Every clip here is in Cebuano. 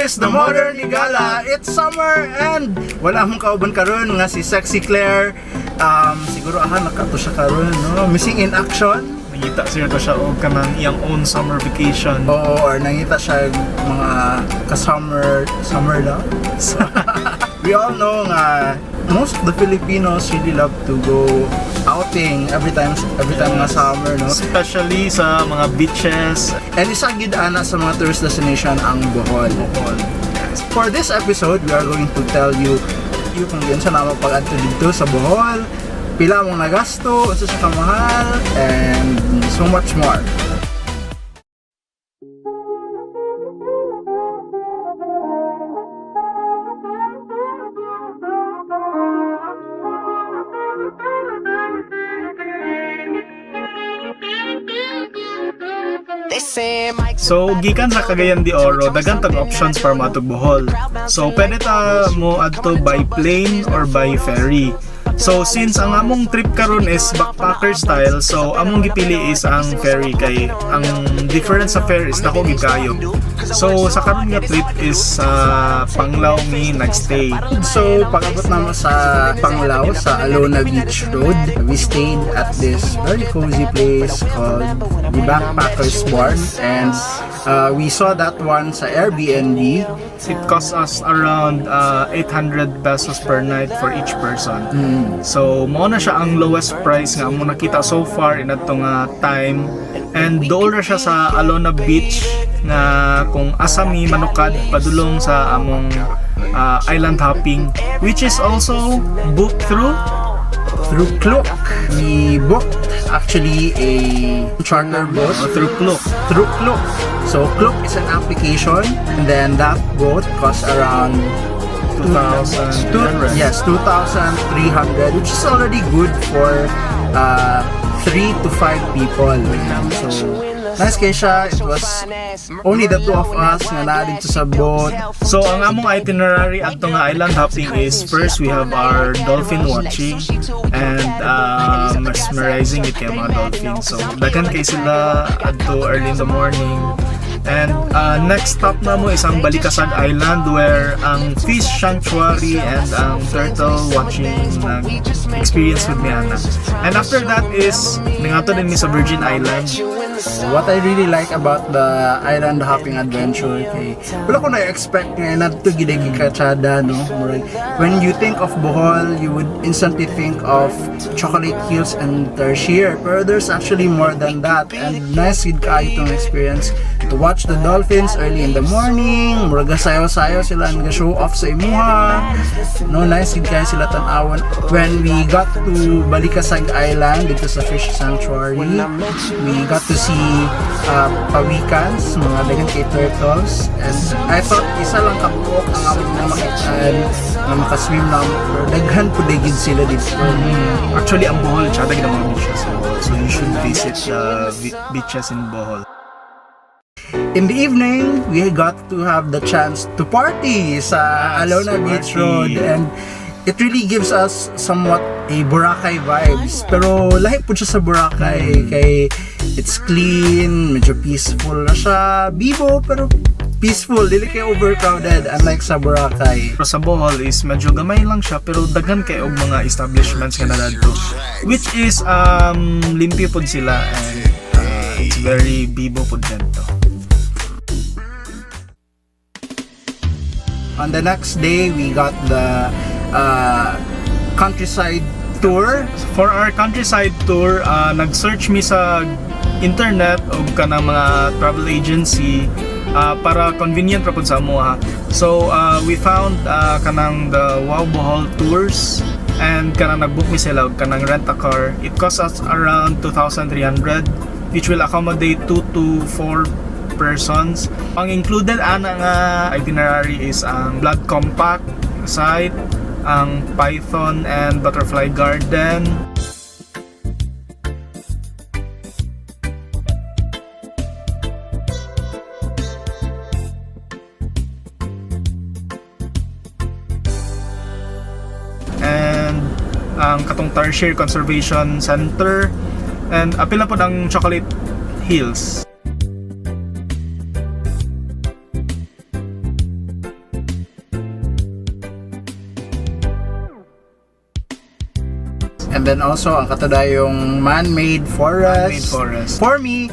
Is the Modern Higala. It's summer and wala akong kauban karon nga si Sexy Claire. Siguro aha nakato siya karon, no? Missing in action. Nangita siya to siya og kanang iyang own summer vacation. Oo, or nangita siya mga ka-summer, summer love. We all know nga most of the Filipinos really love to go outing every time nga summer, no? Especially sa mga beaches. And isa gid ana sa mga tourist destination ang Bohol. Bohol. For this episode, we are going to tell you kung giunsa namo pag-adto didto sa Bohol, pila among nagasto, unsa siya kamahal, and so much more. So, gikan sa Cagayan de Oro, daghan tag options para moadtog Bohol. So, pwede ta mo adto by plane or by ferry. So, since ang among trip karon is backpacker style, so among gipili is ang ferry kay ang difference sa ferry is dako gid kayo. So, sa karon nga trip is sa Panglao mi nagstay. So, pag-abot namo sa Panglao, sa Alona Beach Road, we stayed at this very cozy place called the Backpackers Barn, and we saw that one sa Airbnb. It costs us around 800 pesos per night for each person. So, mao na siya ang lowest price nga among nakita so far in adto nga time. And dool ra siya sa Alona Beach nga kung asa mi manukad padulong sa among island hopping, which is also booked through through Klook. We booked actually a charter boat through Klook. Through Klook. So Klook is an application, and then that boat costs around 2,300. Two, yes, 2,300, which is already good for 3 to 5 people. So, nice kay siya. It was only the two of us nga naa didto sa boat. So ang among itinerary adto nga island hopping is first we have our dolphin watching and mesmerizing it kay mga dolphin. So daghan kay sila adto early in the morning. And next stop namo is ang Balicasag Island where ang fish sanctuary and ang turtle watching nag experience with mi ana. And after that is ningadto din mi sa Virgin Island. What I really like about the island hopping adventure kay wala ko na-expect nga adto gid ay kachada, no? Murag, when you think of Bohol, you would instantly think of Chocolate Hills and Tarsier, pero there's actually more than that, and nice gid kaayo itong experience to watch the dolphins early in the morning. Murag sayaw-sayaw sila and show off sa imuha, no? Nice gid kaayo sila tan-awon. When we got to Balicasag Island didto sa fish sanctuary, we got to see pawikans, mga daghan kay turtles, and I thought isa lang kabuok ang among mga makitaan nga makaswim na, pero daghan pud gid sila didto. Actually, ang Bohol, tsada gid ang mga beaches sa Bohol. So you should visit the beaches in Bohol. In the evening, we got to have the chance to party sa Alona Beach Party. Road, and it really gives us somewhat a Boracay vibes. Pero lahi pud siya sa Boracay kay it's clean, medyo peaceful na siya. Bibo pero peaceful, dili kay overcrowded unlike sa Boracay. Pero sa Bohol is medyo gamay lang siya pero daghan kay og mga establishments nga naa didto. Which is limpyo pod sila and it's very bibo pod didto. On the next day, we got the countryside tour. For our countryside tour, nag-search mi sa internet og kanang mga travel agency para convenient ra pud sa amoa. So we found kanang the Wow Bohol Tours and kanang nag-book mi sila og kanang rent a car. It cost us around 2,300, which will accommodate 2 to 4 persons. Ang included ana nga itinerary is ang Blood Compact site, ang Python and Butterfly Garden, and ang katong Tarsier Conservation Center and apil na pod ang Chocolate Hills. And then also ang kato dayong man-made forest. Man-made forest. For me,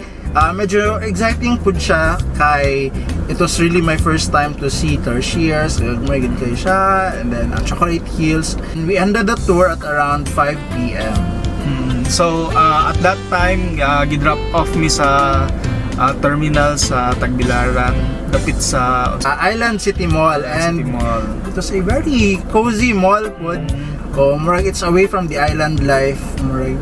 medyo exciting pud siya kay it was really my first time to see tarsiers. Gagmay gid kay siya, and then ang Chocolate Hills. And we ended the tour at around 5 p.m. So, at that time, gidrop off mi sa terminal sa Tagbilaran, dapit sa Island City Mall and City Mall. it was a very cozy mall pud. Oh, murag it's away from the island life. Murag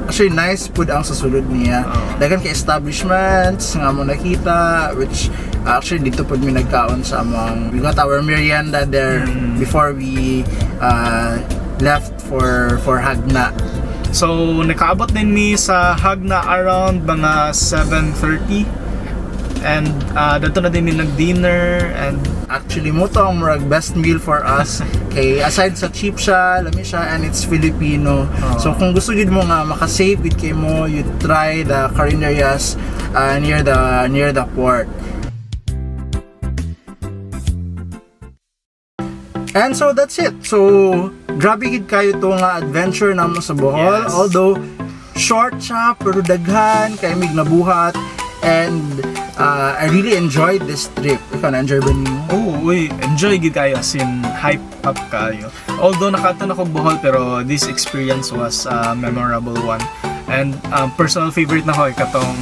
actually nice pud ang sa sulod niya. Oo. Daghan kay establishments nga mo nakita, which actually dito pud mi nagkaon sa among, we got our merienda there before we left for Jagna. So, nakaabot din mi sa Jagna around mga 7:30. And dito na din mi nag-dinner and Actually, mao to ang murag best meal for us kay aside sa cheap siya, lami siya, and it's Filipino. Oo. So kung gusto gid mo nga makasave gid kay mo, you try the carinderias near the port. And so that's it. So grabe gid kayo to nga adventure namo sa Bohol. Although short siya, pero daghan kay mig nabuhat and I really enjoyed this trip. Ikaw, na-enjoy ba nimo? Oh, uy, enjoy gid kayo, as in hype up kayo. Although nakaadto na ko Bohol, pero this experience was a memorable one. And personal favorite na ko ay katong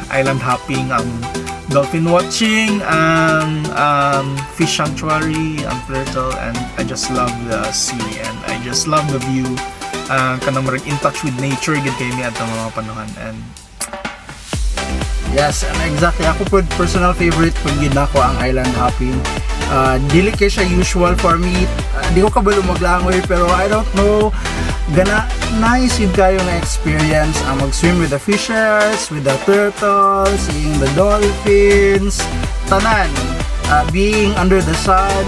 island hopping, ang dolphin watching, ang fish sanctuary, ang turtle, and I just love the sea and I just love the view. Kanang murag in touch with nature gid kay mi atong mga panahon and Yes, and exactly. Ako po, personal favorite pud gid nako ang island hopping. Dili kay siya usual for me. Di ko kabalo maglangoy, pero I don't know. Gana nice yun kayo na experience ang mag-swim with the fishes, with the turtles, seeing the dolphins, tanan. Being under the sun,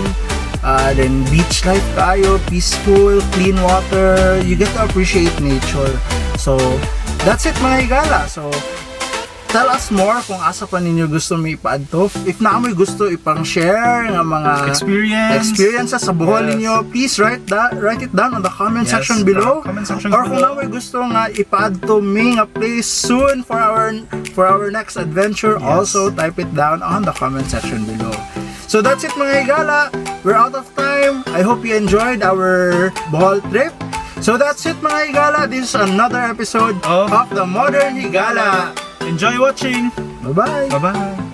then beach life kayo, peaceful, clean water. You get to appreciate nature. So, that's it, mga higala. So, tell us more kung asa pa ninyo gusto may ipaadto. If naa mo'y gusto ipang share nga mga experience experiences sa Bohol ninyo, please write it down on the comment section below. Comment section Or kung below. naa mo'y gusto nga ipaadto mi nga place soon for our next adventure, also type it down on the comment section below. So that's it, mga higala. We're out of time. I hope you enjoyed our Bohol trip. So that's it, mga higala. This is another episode of of the Modern Higala. Enjoy watching. Bye-bye. Bye bye.